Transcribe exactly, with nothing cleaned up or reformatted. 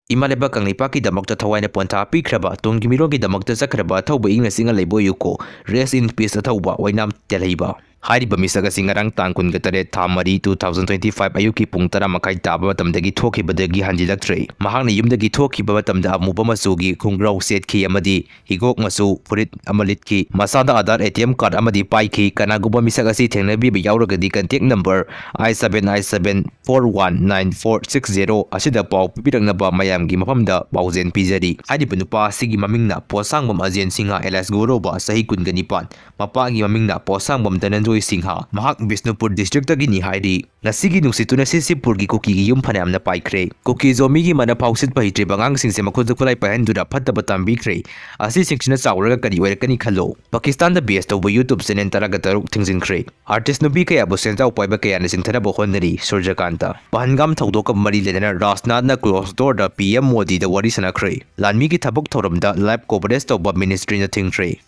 ꯏꯃꯥ ꯂꯩꯕꯥꯛ ꯀꯪꯂꯩꯄꯥꯛꯀꯤꯗꯃꯛꯇ ꯊꯋꯥꯏꯅ ꯄꯣꯟꯊꯥ ꯄꯤꯈ꯭ꯔꯕ, ꯇꯨꯡꯒꯤ ꯃꯤꯔꯣꯜꯒꯤꯗꯃꯛꯇ ꯆꯠꯈ꯭ꯔꯕ ꯑꯊꯧꯕ ꯏꯪꯅ ꯆꯤꯛꯅ ꯂꯩꯕ ꯑꯣꯏꯌꯨꯀꯣ꯫ Rest in peace ꯑꯊꯧꯕ ꯑꯣꯏꯅꯥꯝ ꯇꯦꯜꯍꯩꯕ꯫ ꯍꯥꯏꯔꯤꯕ ꯃꯤꯁꯛ ꯑꯁꯤ ꯉꯔꯥꯡ ꯇꯥꯡ ꯀꯨꯟꯒ ꯇꯔꯦꯠ, ꯊꯥ ꯃꯔꯤ, two thousand twenty five ꯑꯌꯨꯛꯀꯤ ꯄꯨꯡ ꯇꯔꯥ ꯃꯈꯥꯏ ꯇꯥꯕ ꯃꯇꯝꯗꯒꯤ ꯊꯣꯛꯈꯤꯕꯗꯒꯤ ꯍꯟꯖꯤꯜꯂꯛꯇ꯭ꯔꯦ꯫ ꯃꯍꯥꯛꯅ ꯌꯨꯝꯗꯒꯤ ꯊꯣꯛꯈꯤꯕ ꯃꯇꯝꯗ ꯑꯃꯨꯕ ꯃꯆꯨꯒꯤ ꯈꯣꯡꯒ꯭ꯔꯥꯎ ꯁꯦꯠꯈꯤ ꯑꯃꯗꯤ ꯍꯤꯒꯣꯛ ꯃꯆꯨ ꯐꯨꯔꯤꯠ ꯑꯃ ꯂꯤꯠꯈꯤ꯫ ꯃꯁꯥꯗ Aadhaar, A T M card ꯑꯃꯗꯤ ꯄꯥꯏꯈꯤ꯫ ꯀꯅꯥꯒꯨꯝꯕ ꯃꯤꯁꯛ ꯑꯁꯤ ꯊꯦꯡꯅꯕꯤꯕ ꯌꯥꯎꯔꯒꯗꯤ contact number eight seven eight seven four one nine four six zero ꯑꯁꯤꯗ ꯄꯥꯎ ꯄꯤꯕꯤꯔꯛꯅꯕ ꯃꯌꯥꯝꯒꯤ ꯃꯐꯝꯗ ꯄꯥꯎꯖꯦꯜ ꯄꯤꯖꯔꯤ꯫ ꯍꯥꯏꯔꯤꯕ ꯅꯨꯄꯥ ꯑꯁꯤꯒꯤ ꯃꯃꯤꯡꯅ ꯄꯣꯠꯁꯥꯡꯕꯝ ꯑꯖꯦꯟ ꯁꯤꯡꯍ alias ꯒꯣꯔꯣꯕ, ꯆꯍꯤ ꯀꯨꯟꯒ ꯅꯤꯄꯥꯟ꯫ ꯃꯄꯥꯒꯤ ꯃꯃꯤꯡꯅ ꯄꯣꯠꯁꯥꯡꯕꯝ ꯙꯅꯟꯖꯣꯏ ꯁꯤꯡꯍ꯫ ꯃꯍꯥꯛ ꯕꯤꯁꯅꯨꯄꯨꯔ district ꯇꯒꯤꯅꯤ ꯍꯥꯏꯔꯤ꯫ ꯉꯁꯤꯒꯤ ꯅꯨꯡꯁꯤꯠꯇꯨꯅ ꯁꯤꯁꯤꯄꯨꯔꯒꯤ ꯀꯨꯀꯤꯒꯤ ꯌꯨꯝ ꯐꯅꯌꯥꯝꯅ ꯄꯥꯏꯈ꯭ꯔꯦ꯫ ꯀꯨꯀꯤ ꯖꯣꯃꯤꯒꯤ ꯃꯅꯥꯐꯥꯎ ꯁꯤꯠꯄ ꯍꯩꯇ꯭ꯔꯤꯕ ꯑꯉꯥꯡꯁꯤꯡꯁꯦ ꯃꯈꯨꯠꯇ ꯈꯨꯠꯂꯥꯏ ꯄꯥꯏꯍꯟꯗꯨꯅ ꯐꯠꯇꯕ ꯇꯝꯕꯤꯈ꯭ꯔꯦ꯫ ꯑꯁꯤꯁꯤꯡꯁꯤꯅ ꯆꯥꯎꯔꯒ ꯀꯔꯤ ꯑꯣꯏꯔꯛꯀꯅꯤ ꯈꯜꯂꯣ꯫ ꯄꯥꯀꯤꯁꯇꯥꯟꯗ base ꯇꯧꯕ YouTube channel ꯇꯔꯥꯒ ꯇꯔꯨꯛ ꯊꯤꯡꯖꯤꯟꯈ꯭ꯔꯦ꯫ Artist ꯅꯨꯄꯤ ꯀꯌꯥꯕꯨ ꯁꯦꯟꯖꯥꯎ ꯄꯥꯏꯕ ꯀꯌꯥꯅ ꯆꯤꯡꯊꯅꯕ ꯍꯣꯠꯅꯔꯤ꯫ ꯁꯨꯔꯖꯀꯥꯟꯇ꯫ ꯄꯍꯜꯒꯥꯝ ꯊꯧꯗꯣꯛꯀ ꯃꯔꯤ ꯂꯩꯅꯅ ꯔꯥꯖꯅꯥꯊꯅ closed door ꯗ P M ꯃꯣꯗꯤꯗ ꯋꯥꯔꯤ ꯁꯥꯟꯅꯈ꯭ꯔꯦ꯫ ꯂꯥꯟꯃꯤꯒꯤ ꯊꯕꯛ ꯊꯧꯔꯝꯗ live coverage ꯇꯧꯕ ministry ꯅ ꯊꯤꯡꯈ꯭ꯔꯦ꯫